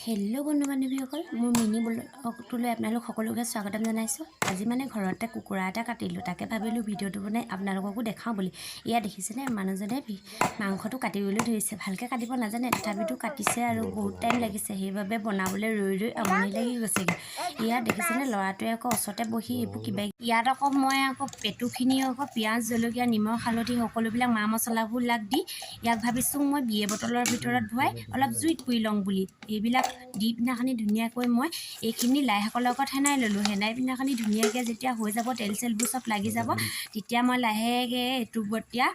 Hello' বন্ধু বান্ধৱীসকল, মোৰ mini ব্লগটোলৈ আপোনালোক সকলোকে স্বাগতম জনাইছোঁ। আজি মানে ঘৰতে কুকুৰা এটা কাটিলোঁ, তাকে ভাবিলোঁ ভিডিঅ'টো বনাই আপোনালোককো দেখাওঁ বুলি। এয়া দেখিছেনে, মানুহজনে মাংসটো কাটিবলৈ ধৰিছে। ভালকৈ কাটিব নাজানে, তথাপিতো কাটিছে আৰু বহুত টাইম লাগিছে। সেইবাবে বনাবলৈ ৰৈ ৰৈ আমনি লাগি গৈছেগৈ। ইয়াত দেখিছেনে, ল'ৰাটোৱে আকৌ ওচৰতে বহি এইবোৰ কিবা। ইয়াত আকৌ মই আকৌ পেটুখিনি আকৌ পিঁয়াজ, জলকীয়া, নিমখ, হালধি সকলোবিলাক মা মছলাবিলাক দি ইয়াক ভাবিছোঁ মই বিয়েৰ বটলৰ ভিতৰত ভৰাই অলপ জুইত পুৰি লওঁ বুলি। এইবিলাক দি পিনাখনি ধুনীয়াকৈ মই এইখিনি লাই শাকৰ লগত সেনাই ল'লোঁ। সেনাই পিনাখনি ধুনীয়াকৈ যেতিয়া হৈ যাব, তেল চেলবোৰ চব লাগি যাব, তেতিয়া মই লাহেকৈ এইটো এতিয়া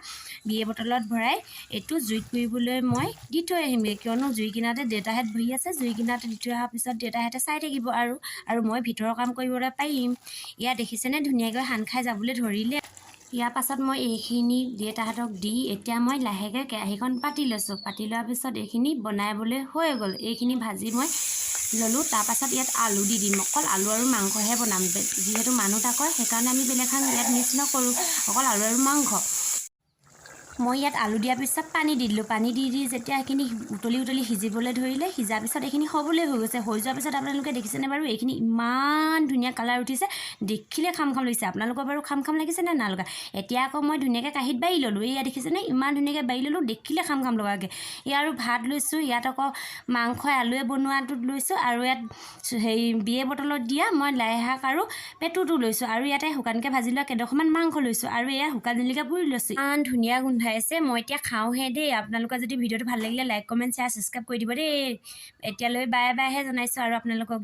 বিয়েৰ বটলত ভৰাই এইটো জুইত পুৰিবলৈ মই দি থৈ আহিমগৈ। কিয়নো জুই কিনাৰতে দেউতাহঁত বহি আছে। জুই কিনাৰতে দি থৈ অহাৰ পিছত দেউতাহঁতে চাই থাকিব আৰু মই ভিতৰৰ কাম কৰিবলৈ পাৰিম। ইয়াত দেখিছেনে, ধুনীয়াকৈ সান খাই যাবলৈ ধৰিলে। ইয়াৰ পাছত মই এইখিনি দেউতাহঁতক দি এতিয়া মই লাহেকৈ কেৰাহীখন পাতি লৈছোঁ। পাতি লোৱাৰ পিছত এইখিনি বনাবলৈ হৈ গ'ল। এইখিনি ভাজি মই ল'লোঁ। তাৰপাছত ইয়াত আলু দি দিম। অকল আলু আৰু মাংসহে বনাম। যিহেতু মানুহ তাকৰ, সেইকাৰণে আমি বেলেগ শাক ইয়াত মিক্স নকৰোঁ, অকল আলু আৰু মাংস। মই ইয়াত আলু দিয়াৰ পিছত পানী দি দিলোঁ। পানী দি দি যেতিয়া সেইখিনি উতলি উতলি সিজিবলৈ ধৰিলে, সিজাৰ পিছত এইখিনি হ'বলৈ হৈ গৈছে। হৈ যোৱাৰ পিছত আপোনালোকে দেখিছেনে বাৰু, এইখিনি ইমান ধুনীয়া কালাৰ উঠিছে, দেখিলে খাম খাম লাগিছে। আপোনালোকৰ বাৰু খাম খাম লাগিছে নে নাই লগা? এতিয়া আকৌ মই ধুনীয়াকৈ কাঁহীত বাঢ়ি ল'লোঁ। এয়া দেখিছেনে, ইমান ধুনীয়াকৈ বাঢ়ি ল'লোঁ, দেখিলে খাম খাম লগাকৈ। ইয়াৰ আৰু ভাত লৈছোঁ। ইয়াত আকৌ মাংস আলুৱে বনোৱাটোত লৈছোঁ আৰু ইয়াত হেৰি বিয়েৰ বটলত দিয়া মই লাই শাক আৰু পেটুটো লৈছোঁ আৰু ইয়াতে শুকানকৈ ভাজি লোৱা কেইডোখৰমান মাংস লৈছোঁ আৰু এয়া শুকান জলকীয়া পুৰি লৈছোঁ। ইমান ধুনীয়া গোন্ধাইছে, মই এতিয়া খাওঁহে দেই। আপোনালোকৰ যদি ভিডিঅ'টো ভাল লাগিলে লাইক, কমেণ্ট, শ্বেয়াৰ, ছাবস্ক্ৰাইব কৰি দিব দেই। এতিয়ালৈ বাই বাইহে জনাইছোঁ আৰু আপোনালোকক।